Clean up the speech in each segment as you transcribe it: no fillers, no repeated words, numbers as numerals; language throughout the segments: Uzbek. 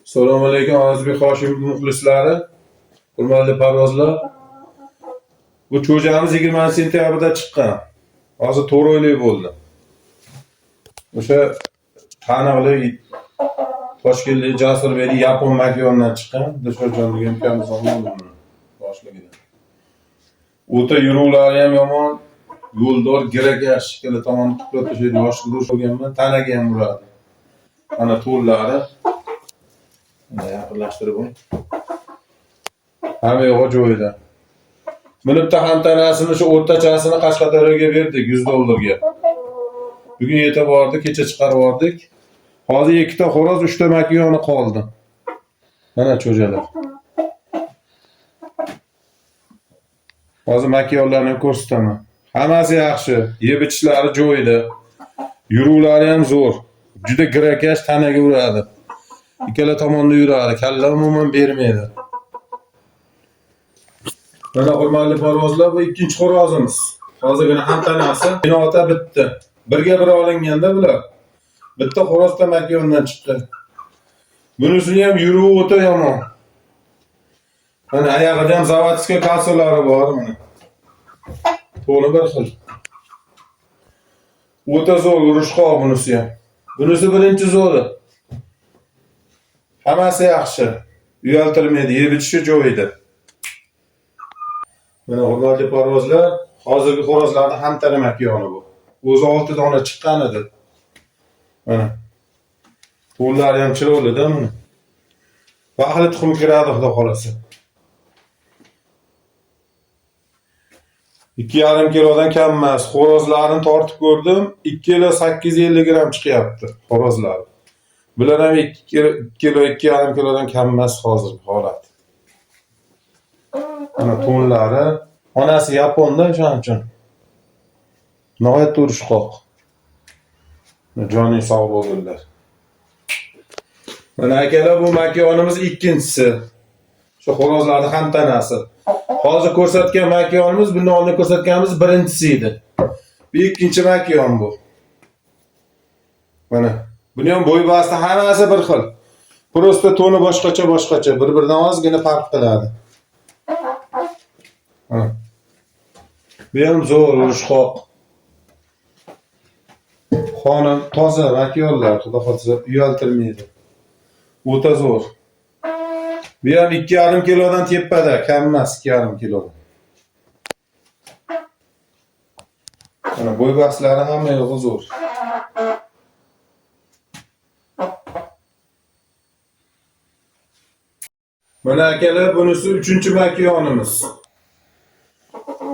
Assalomu alaykum Azizbek Hoshimov muxlislari, hurmatli parvozlar. Bu cho'jamiz 20 sentyabrda chiqqan. Hozir 4 oylik bo'ldi. O'sha taniqli Toshkentlik Jasurbek Yapon makyondan chiqqan. Dilshodjon degan ukamiz olgan boshligida. O'ta yuruvlari ham yomon, yo'ldor girakash ikkala tomonni qilib tashlaydi. Yoshligida o'shaganman, tanaga ham uradi. Mana to'llari. Mana yaqinlashtirib qo'ying. Hamma yo'g'i joyida. Buni bitta hamtanasini shu o'rtachasini Qashqadaryoga berdik 100 dollarga. Bugun yetib bordi, kecha chiqarib yubordik. Hozir ikkita xo'roz, uchta makiyoni qoldi. Mana cho'jalar. Hozir makiyonlarni ko'rsataman. Hammasi yaxshi, yeb ichishlari joyida. Yuruvlari ham zo'r. Juda girakash tanaga uradi. Ikkala tomonda yuradi, kalla umuman bermaydi. Mana hurmatli parvozlar, bu ikkinchi xo'rozimiz. Hozirgina hamtanasi binota bitdi. Birga bir olinganda bular. Bitta xo'roz tamakiyondan chiqdi. Bunisini ham yuruvi o'ta yomon. Mana oyog'ida ham zavodskiy kalsolari bor mana. To'g'ri bir xil. O'ta zo'r urushqoq bunisi ham. Bunisi birinchi zo'ri. Hammasi yaxshi. Uyaltirmaydi, yeb ichishi joyida. Mana hurmatli parvozlar, hozirgi xo'rozlarning hamtana makyoni bu. O'zi 6 dona chiqqan edi. Mana. To'nlari ham chiroyli-da buni. Baxli tuxum kiradi xudo xolasa. 2,5 kilodan kam emas. Xo'rozlarni tortib ko'rdim, 2 kilo 850 gram chiqyapti xo'rozlar. Bular ham 2 kilo, 2,5 kilodan kam emas hozirgi holat. Mana to'nlari, onasi Yaponda o'shaning uchun. Nihoyatda urushqoq. Joning sog' bo'lsinlar. Mana akalar, bu makyonimiz ikkinchisi. Shu xo'rozlarning hamtanasi. Hozir ko'rsatgan makyonimiz, bundan oldin ko'rsatganimiz birinchisi edi. Bu ikkinchi makyon bu. Mana buni ham bo'y basti hammasi bir xil. Prosta to'ni boshqacha boshqacha, bir-biridan ozgina farq qiladi. Mana. Bu ham zo'r urushqoq. Xonim toza makyonlar, xudo xolasa uyaltirmaydi. O'ta zo'r. Bu ham 2,5 kilodan tepada, kam emas 2,5 kilodan. Mana bo'y bastlari hamma yo'g'i zo'r. Mana akalar, bunisi 3-makyonimiz.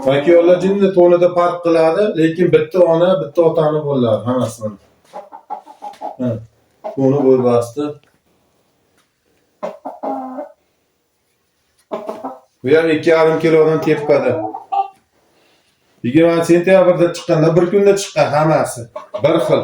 Makyonlar jinni to'nida farq qiladi, lekin bitta ona, bitta otani bo'ladi hammasi mana. Ha, to'ni bo'y basti. Bu ham 2,5 kilodan tepada. 20 sentyabrda chiqqanda bir kunda chiqqan hammasi. Bir xil.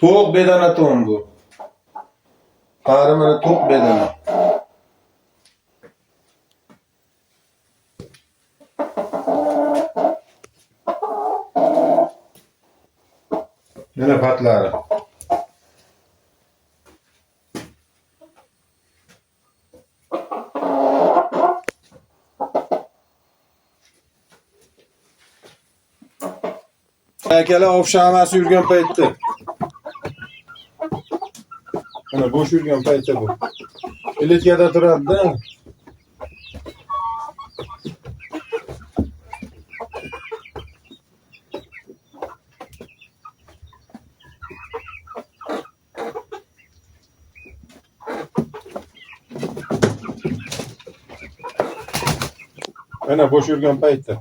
To'q bedana to'n bu. Qari mana to'q bedana. Mana patlari. Akalar ofshamasi yurgan paytda. Mana bo'sh yurgan paytda bu. Klitkada turadi-da. Mana bo'sh yurgan paytda.